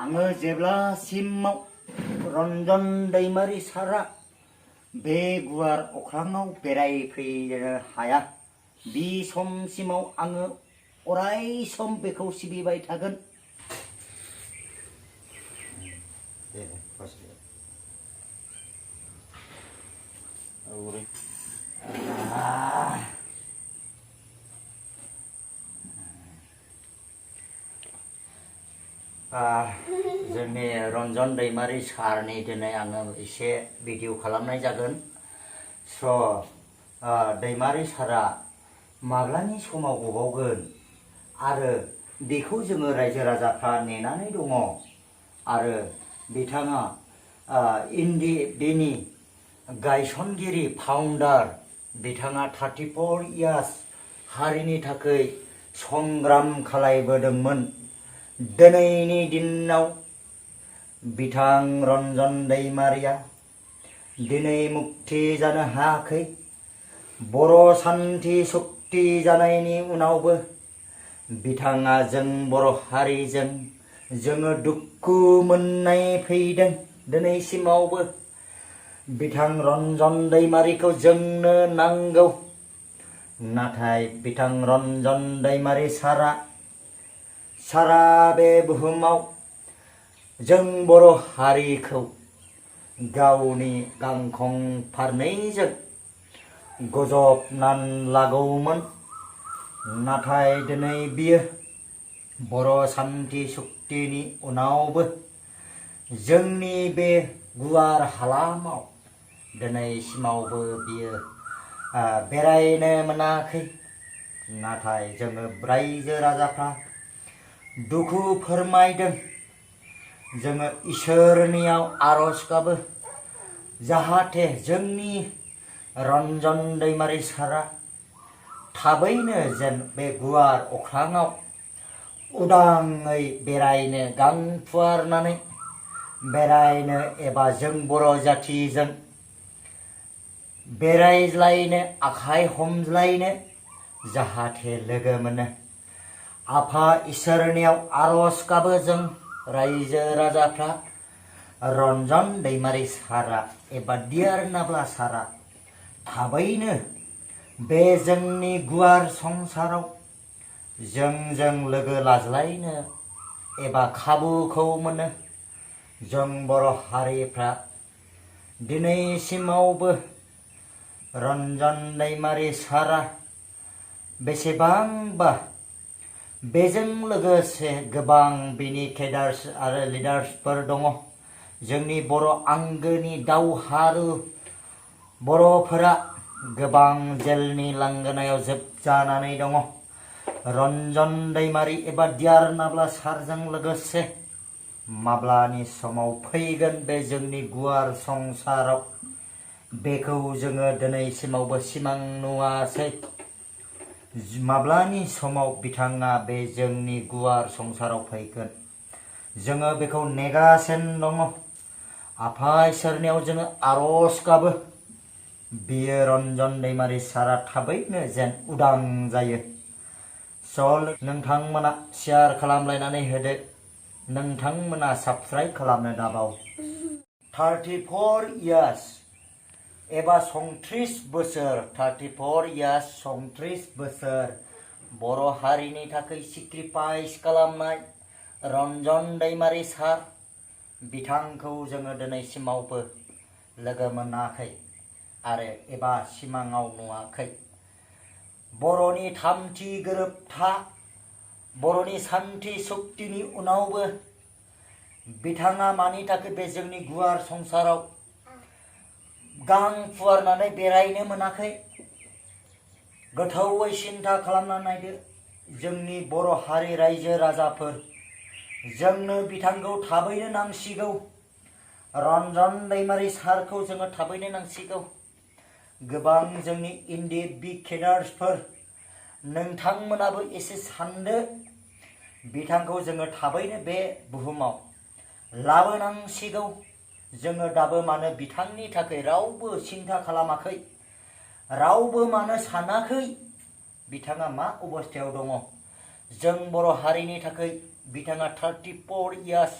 आङो जेब्लासिमाव रन्जन दैमारि सारा बे गुवार अख्राङाव बेरायफैनो हाया बे समसिमाव आङो अराय सम बेखौ सिबिबाय थागोन। जोंनि रन्जन दैमारि सारनि दिनै आङो एसे भिडिअ खालामनाय जागोन। दैमारि सारा माब्लानि समाव गबावगोन आरो बेखौ जोङो रायजो राजाफ्रा नेनानै दङ आरो बिथाङा बेनि गायसनगिरि फाउन्डार बिथाङा 34 इयार्स हारिनि थाखाय संग्राम खालायबोदोंमोन। दिनैनि दिनाव बिथां रन्जन दैमारिया दिनै मुक्ति जानो हायाखै। बर' सान्थि सुक्ति जानायनि उनावबो बिथाङा जों बर' हारिजों जोङो दुखु मोननाय फैदों। दिनैसिमावबो बिथां रन्जन दैमारिखौ जोंनो नांगौ। नाथाय बिथां रन्जन दैमारि सारा बे बुहुमाव जों बर' हारिखौ गावनि गांखं फारनैजों गजबनान लागौमोन। नाथाय दिनै बियो बर' सान्थि सुक्तिनि उनावबो जोंनि बे गुवार हालामाव दिनैसिमावबो बियो बेरायनो मोनाखै। नाथाय जोङो रायजो राजाफ्रा दुखु फोरमायदों। जोङो इसोरनियाव आरज गाबो जाहाथे जोंनि रन्जन दैमारि सारा थाबैनो जेन बे गुवार अख्राङाव उदाङै बेरायनो गां फुवारनानै बेरायनो एबा जों बर' जाथिजों बेरायज्लायनो आखाइ हमज्लायनो जाहाथे लोगो मोनो। आफा इसोरनियाव आरज गाबो जों रायजो राजाफ्रा रन्जन दैमारि सारा एबा dwimaty सारा थाबैनो बे जोंनि गुवार संसाराव जोंजों लोगो लाज्लायनो एबा खाबुखौ मोनो। जों बर' हारिफ्रा दिनैसिमावबो रन्जन दैमारि सारा बेसेबांबा बेजों लोगोसे गोबां बिनि केडार्स आरो लिडार्सफोर दङ। जोंनि बर' आंगोनि दावहारु बर'फोरा गोबां जेलनि लांगोनायाव जोबजानानै दङ। रन्जन दैमारि एबा dwimaty सारजों लोगोसे माब्लानि समाव फैगोन बे जोंनि गुवार संसाराव बेखौ जोङो दिनैसिमावबो सिमां नुवासै। माब्लानि समाव बिथाङा बे जोंनि गुवार संसाराव फैगोन जोङो बेखौ नेगासिनो दङ। आफा इसोरनियाव जोङो आरज गाबो बियो रन्जन दैमारि सारा थाबैनो जेन उदां जायो। नोंथांमोना शेयार खालामलायनानै होदो। नोंथांमोना साबस्क्राइब खालामनो दाबाव। 34 इयार्स एबा 34 बोसोर 34 इयार्स 34 बोसोर बर' हारिनि थाखाय सेक्रिफाइस खालामनाय रन्जन दैमारि सार बिथांखौ जोङो दिनैसिमावबो लोगो मोनाखै आरो एबा सिमाङाव नुवाखै। बर'नि थामथि गोरोबथा बर'नि सान्थि सुक्तिनि उनावबो बिथाङा मानि थाखाय बे जोंनि गुवार संसाराव गां फुवारनानै बेरायनो मोनाखै? गोथौयै सिन्था खालामना नायदो। जोंनि बर' हारि रायजो राजाफोर जोंनो बिथांखौ थाबैनो नांसिगौ। रन्जन दैमारि सारखौ जोङो थाबैनो नांसिगौ। गोबां जोंनि बिग केडार्सफोर नोंथांमोनाबो एसे सानदो। बिथांखौ जोङो थाबैनो बे बुहुमाव लाबोनांसिगौ। जोङो दाबो मानो बिथांनि थाखाय रावबो सिन्था खालामाखै? रावबो मानो सानाखै बिथाङा मा अबस्थायाव दङ? जों बर' हारिनि थाखाय बिथाङा 34 इयार्स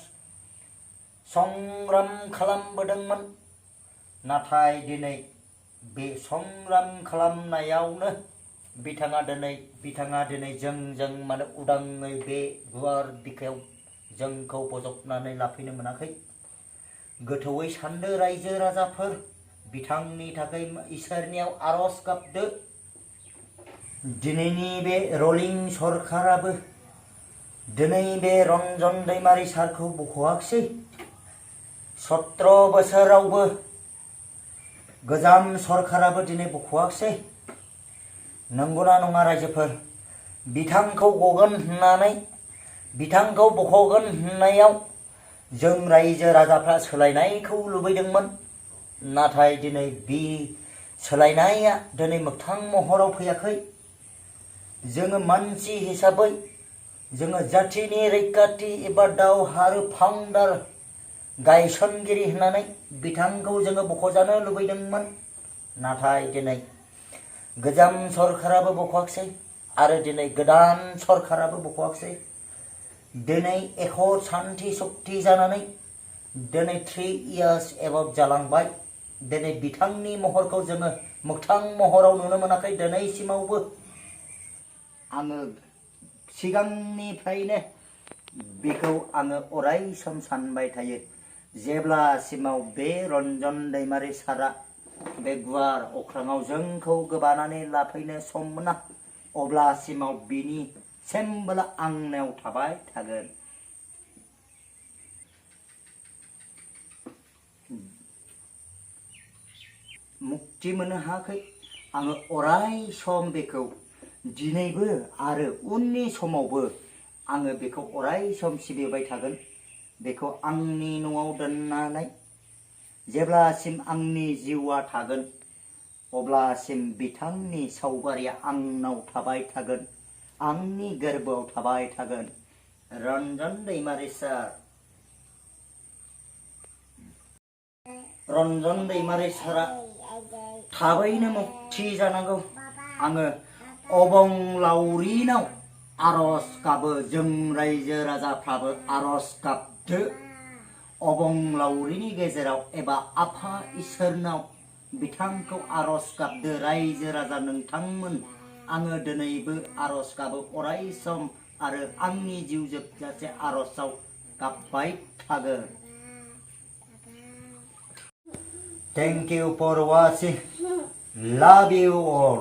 संग्राम खालामबोदोंमोन। नाथाय दिनै बे संग्राम खालामनायावनो बिथाङा दिनै जों माने उदाङै बे गुवार बिखायाव जोंखौ बजबनानै लाफैनो मोनाखै। गोथौयै सानदो रायजो राजाफोर, बिथांनि थाखाय इसोरनियाव आरज गाबदो। दिनैनि बे रलिं सरकाराबो दिनै बे रन्जन दैमारि सारखौ बख'वाखिसै। 17 बोसोरावबो गोजाम सरकाराबो दिनै बख'वाखिसै। नंगौना नङा रायजोफोर? बिथांखौ गगोन होननानै, बिथांखौ बख'गोन होननायाव जों रायजो राजाफ्रा सोलायनायखौ लुबैदोंमोन। नाथाय दिनै बे सोलायनाया दिनै मोगथां महराव फैयाखै। जोङो मानसि हिसाबै, जोङो जाथिनि रैखाथि एबा दावहारु फाउन्डार गायसनगिरि होननानै बिथांखौ जोङो बख'जानो लुबैदोंमोन। नाथाय दिनै गोजाम सरकाराबो बख'वाखिसै आरो दिनै गोदान सरकाराबो बख'वाखिसै। दिनै एख' सान्थि सक्ति जानानै दिनै 3 years एबा जालांबाय। दिनै बिथांनि महरखौ जोङो मोगथां महराव नुनो मोनाखै दिनैसिमावबो। आङो सिगांनिफ्रायनो बेखौ आङो अराय सम सानबाय थायो। जेब्लासिमाव बे रन्जन दैमारि सारा बे गुवार अख्राङाव जोंखौ गोबानानै लाफैनो सम मोना, अब्लासिमाव बिनि सेम्बोला आंनाव थाबाय थागोन। मुक्ति मोननो हायाखै। आङो अराय सम बेखौ दिनैबो आरो उननि समावबो आङो बेखौ अराय सम सिबिबाय थागोन। बेखौ आंनि न'आव दोननानै जेब्लासिम आंनि जिउआ थागोन अब्लासिम बिथांनि सावगारिया आंनाव थाबाय थागोन, आंनि गोरबोआव थाबाय थागोन। रन्जन दैमारि सार, रन्जन दैमारि सारा थाबैनो मुक्ति जानांगौ। आङो अबंलावरिनाव आरज गाबो। जों रायजो राजाफ्राबो आरज गाबदो। अबंलावरिनि गेजेराव एबा आफा इसोरनाव बिथांखौ आरज गाबदो। रायजो राजा नोंथांमोन, आङो दिनैबो आरज गाबो अराय सम आरो आंनि जिउ जोबजासे आरजआव गाबबाय थागोन। Thank you for watching. Love you all.